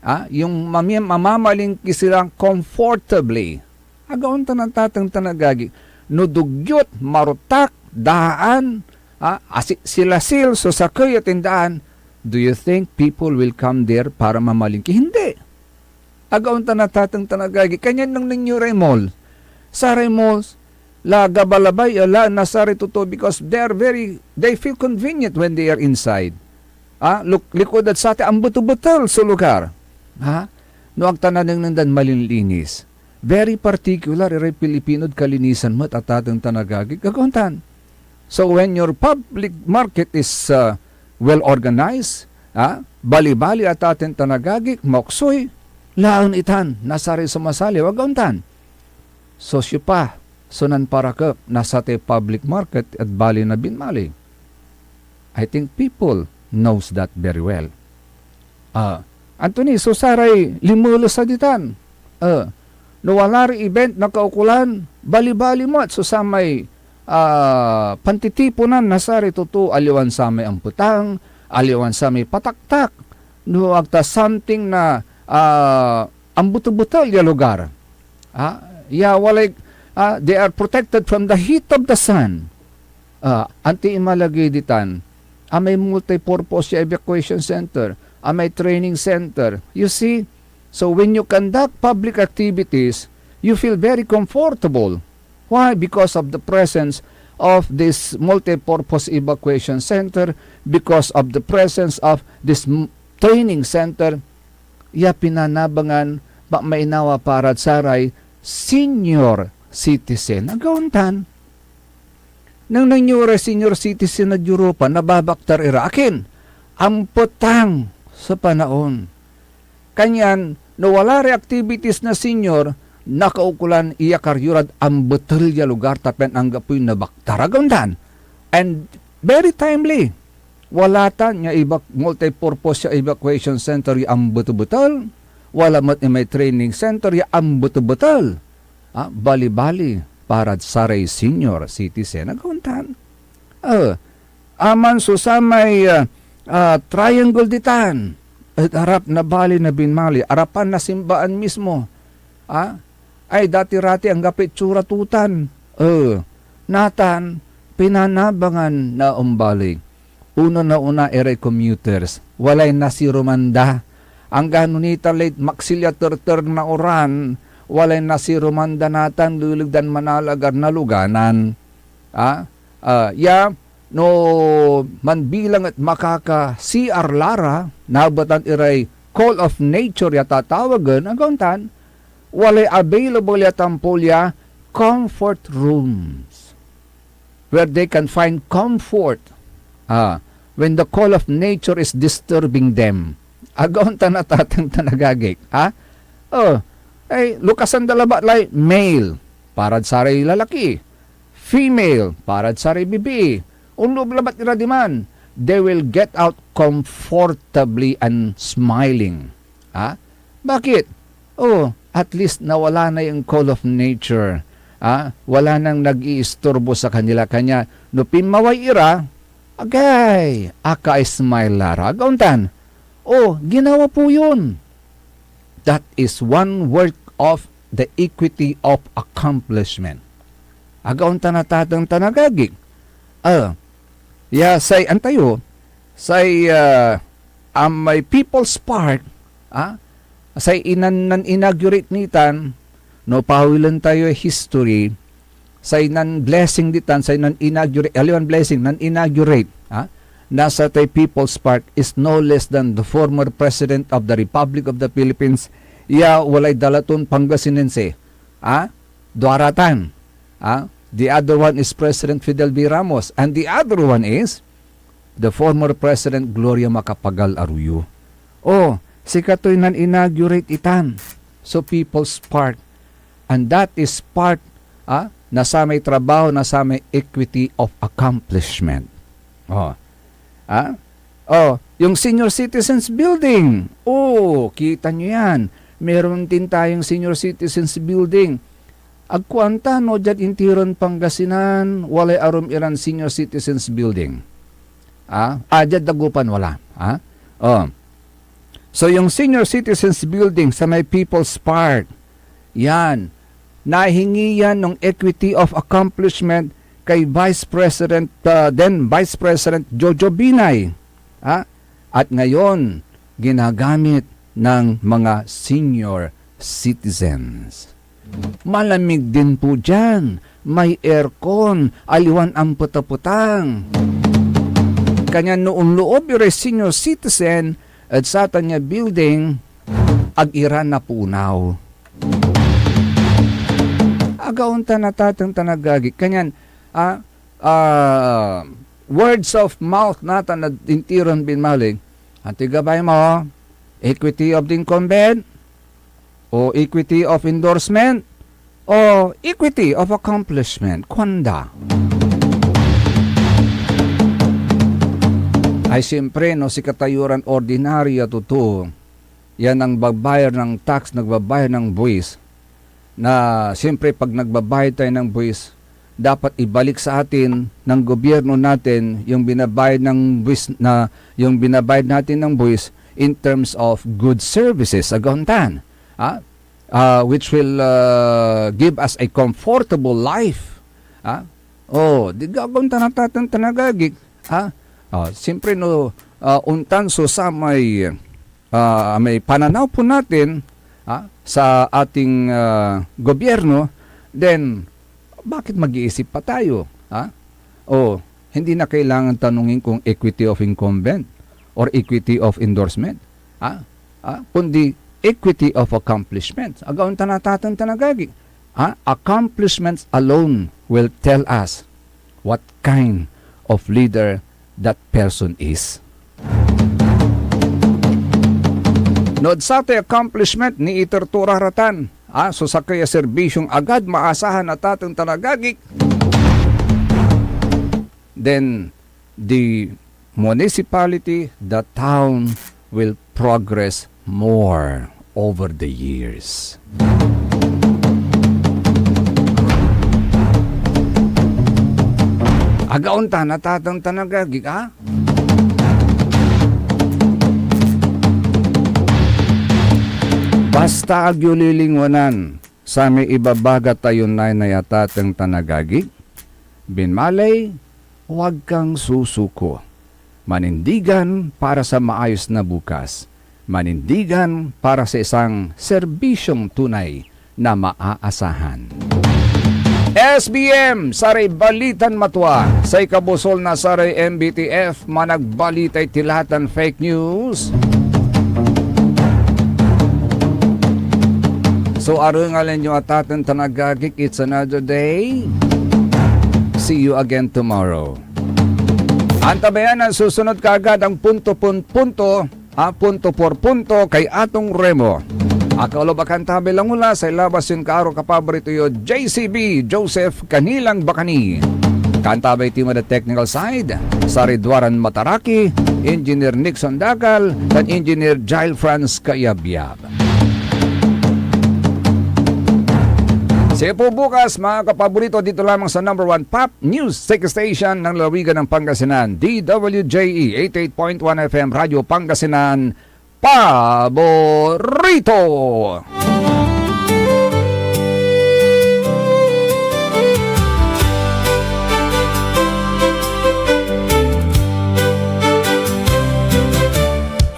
Ah, yung mami-, mamamalingki sila comfortably. Aga ontan, ataten tan agagik. No dugyot, marotak, daan, ah, asi-, silasil so sakey a tindaan, do you think people will come there para mamalingki? Hindi. Aga ontan, ataten tan agagik. Kanyan nengneng yo ray mall. Saray malls, la gabalabay ya laen na saray totoo because they are very, they feel convenient when they are inside. Ah, luk-, likud ed satay, ambetel-betel so lugar. Ha? No ag ta nanengneng dan malinlinis. Very particular iray Pilipino ed kalinisan met, ataten tan agagik. Aga ontan. So when your public market is, uh, well organized, ah, balibali, ataten tan agagik, maoksoy, laen itan na saray sumasaliw. Aga ontan. So siopa so nanparakep na satay public market ed baley na binmaley? I think people knows that very well. Ah, anto ni so saray linmeles a ditan? Ah, no wala ray event na kaukolan, balibali met so samay, ah, pantitiponan na saray totoo, aliwan samay ampetang, aliwan samay pataktak, no ag ta something na, ah, ambetel-betel ya lugar. Ah, ya walay, ah, they are protected from the heat of the sun. Ah, anti imalagey ditan, amay multi-purpose ya evacuation center, amay training center. You see? So when you conduct public activities, you feel very comfortable. Why? Because of the presence of this multi-purpose evacuation center, because of the presence of this m-, training center, ya pinanabangan pa mainawa parad saray senior citizen. Agaw ontan. Nengneng yo ray senior citizen ed Europa, nababaktar ira. Akin? Ampetang so panaon. Kanyan, no wala ray activities na senior, nakaukolan iyakar yo rad ambetel ya lugar ta pian anggapoy nabaktar. Agaw ontan. And very timely. Wala tan ya evac-, multi-purpose ya evacuation center ya ambetebetel. Wala met imay training center ya ambetebetel. Ah, balibali parad saray senior citizen. Agaw ontan. Eh, aman so samay, ah, ah, triangle ditan ed arap na baley na binmaliw, arapan na simbaan mismo. Ah, ay, dati-rati anggapoy itsura to tan. Eh, natan, pinanabangan na ombalik. Onona-ona iray commuters, walay nasiruman da. Anggano nitan lay maksil ya terter na oran, walay nasiruman da natan leleg dan manalagar na luganan. Ah, ah, ya, no manbilang et makaka-C R la ra, nabetan iray call of nature ya tatawagen, agaw ontan, walay available ya tampol ya comfort rooms where they can find comfort, ah, when the call of nature is disturbing them. Agaw ontan a tateng tan agagik, ha? Oh, ay, lukasan da labat lay male, parad saray lalaki. Female, parad saray bibii. Onloob labat ira diman. They will get out comfortably and smiling. Ha? Bakit? Oh, at least nawala na yung call of nature. Ah, wala nang nag-iisturbo sa kanila. Kanya, no pinmaway ira, agay, aka-smile la ra. Agaw ontan. Oh, ginawa po yun. That is one work of the equity of accomplishment. Agaw ontan a tateng tan agagik. Ah, ya say antayo, say, ah, amay People's Park, ah, say inan-, nan-inaugurate nitan, no, pawilen tayo history, say nan-blessing ditan, say nan-inaugurate, aliwan blessing, nan-inaugurate, ah, na satay People's Park is no less than the former President of the Republic of the Philippines, ya walay dala ton Pangasinense, ah, duara tan. Ah, the other one is President Fidel V. Ramos, and the other one is the former President Gloria Macapagal Arroyo. Oh, sikatoy nan-inaugurate itan so People's Park. And that is part, ah, na samay trabaho na samay equity of accomplishment. Oh. Ah? Oh, yung Senior Citizens Building. Oh, kita nyo yan. Meron din tayong Senior Citizens Building. Agko anta no diad intiron Pangasinan, walay arum iran Senior Citizens Building. Ah, ah, diad Dagupan wala. Ah? Oh. So, yung Senior Citizens Building sa may People's Park, yan, nahingi yan ng equity of accomplishment kay Vice President, ah, then Vice President Jojo Binay. Ah? At ngayon, ginagamit ng mga senior citizens. Malamig din po dyan. May aircon, aliwan ampetapetang. Kanyan no onloob iray senior citizen ed satan ya building, ag ira napunaw. Agaw ontan a tateng tan agagi. Kanyan, ah, ah, words of mouth natan na intiron binmaling. Antoy gabay mo? Equity of the incumbent? O equity of endorsement? O equity of accomplishment? Kuanda. Ay, siyempre, no, sikatayo ran ordinaryo a totoo, yan ang nagbabayad ng tax, nagbabayad ng buwis, na siyempre pag nagbabayad tayo ng buwis, dapat ibalik sa atin ng gobyerno natin yung binabayad ng buwis na, yung binabayad natin ng buwis in terms of good services, agaw ontan, ah, ah, which will, ah, give us a comfortable life, ah, Oh, di gagawaen ta natan tan agagik, ha? Oh, siyempre no, ah, ontan so samay, ah, may pananaw po natin, ha, sa ating, ah, gobyerno, then bakit mag-iisip pa tayo, ha? Oh, hindi na kailangan tanungin kung equity of incumbent or equity of endorsement, ha? Ah, kundi equity of accomplishments. Agaon ta natan tan agagik, ha? Accomplishments alone will tell us what kind of leader that person is. No ed satay accomplishment, niiter to ra ratan, ah, so sakey a serbisyong agad maasahan na natan tan agagik, then the municipality, the town will progress more over the years. Agaon ta natan tan agagik, ah? Basta agyo lilingwanan samay ibabaga tayon naynay a natan tan agagik, binmaley, huwag kang susuko. Manindigan para sa maayos na bukas. Manindigan para sa isang serbisyong tunay na maaasahan. S B M, saray balitan matua, say kabusol na saray M B T F, managbalitay tilatan fake news. So, arengalen yo, natan tan agagik, it's another day. See you again tomorrow. Antabayan ang susunod kaagad ang punto pon punto, ah, punto por punto kay Atong Remo. Akaulop a kantabay langula, say labas yon kaaro kapaborito yo, J C B, Joseph Kanilang Bacani. Kantabay team ed technical side, saray duaran mataraki, Engineer Nixon Dacal, tan Engineer Jail Franz Kayabyab. See you po bukas, mga kapaborito, dito lamang sa number one pop news station ng lalawigan ng Pangasinan, D W J E eighty-eight point one F M Radyo Pangasinan, Paborito!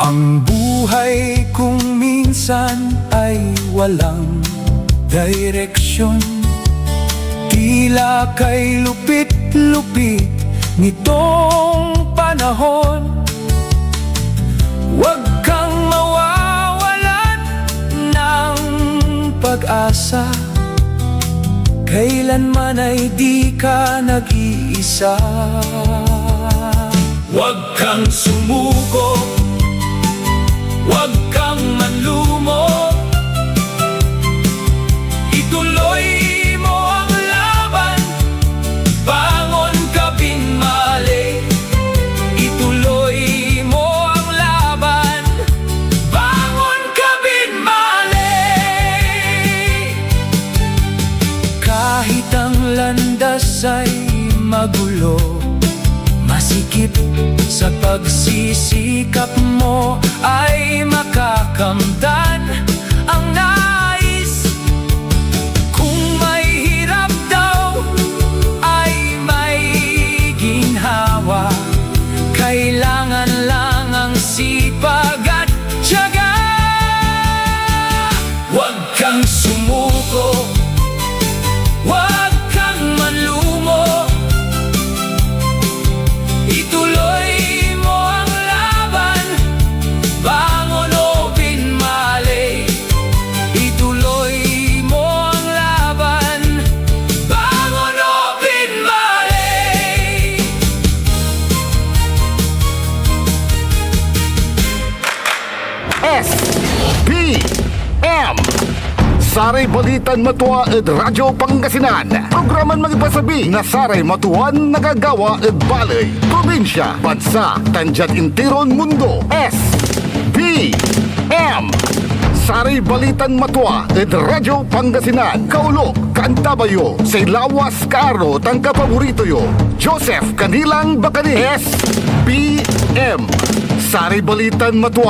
Ang buhay kong minsan ay walang direksyon. Tila kay lupit-lupit nitong panahon. Huwag kang mawawalan ng pag-asa. Kailanman ay di ka nag-iisa. Huwag kang sumuko, huwag kang manlumo. Ituloy mo ang laban, bangon ka, binmali. Ituloy mo ang laban, bangon ka, binmali. Kahit ang landas ay magulo, masikip sa pagsisikap mo ay makakamtan ang nais. Kung may hirap daw ay may ginhawa, kailangan lang ang sipag at tiyaga. Huwag kang sumuko, huwag kang manlumo. Ituloy mo ang laban, bangon o binmali. Ituloy mo ang laban, bangon o binmali. S P M. Saray balitan matua ed Radyo Pangasinan. Programan mangipasabi na saray matuan nagagawa ed baley, probinsya, bansa, tan diad intiron mundo. S P M. Saray balitan matua ed Radyo Pangasinan. Kaulok, kaantabay yo, say lawas, kaaro, tan kapaborito yo, Joseph Kanilang Bacani. S P M. Saray balitan matua.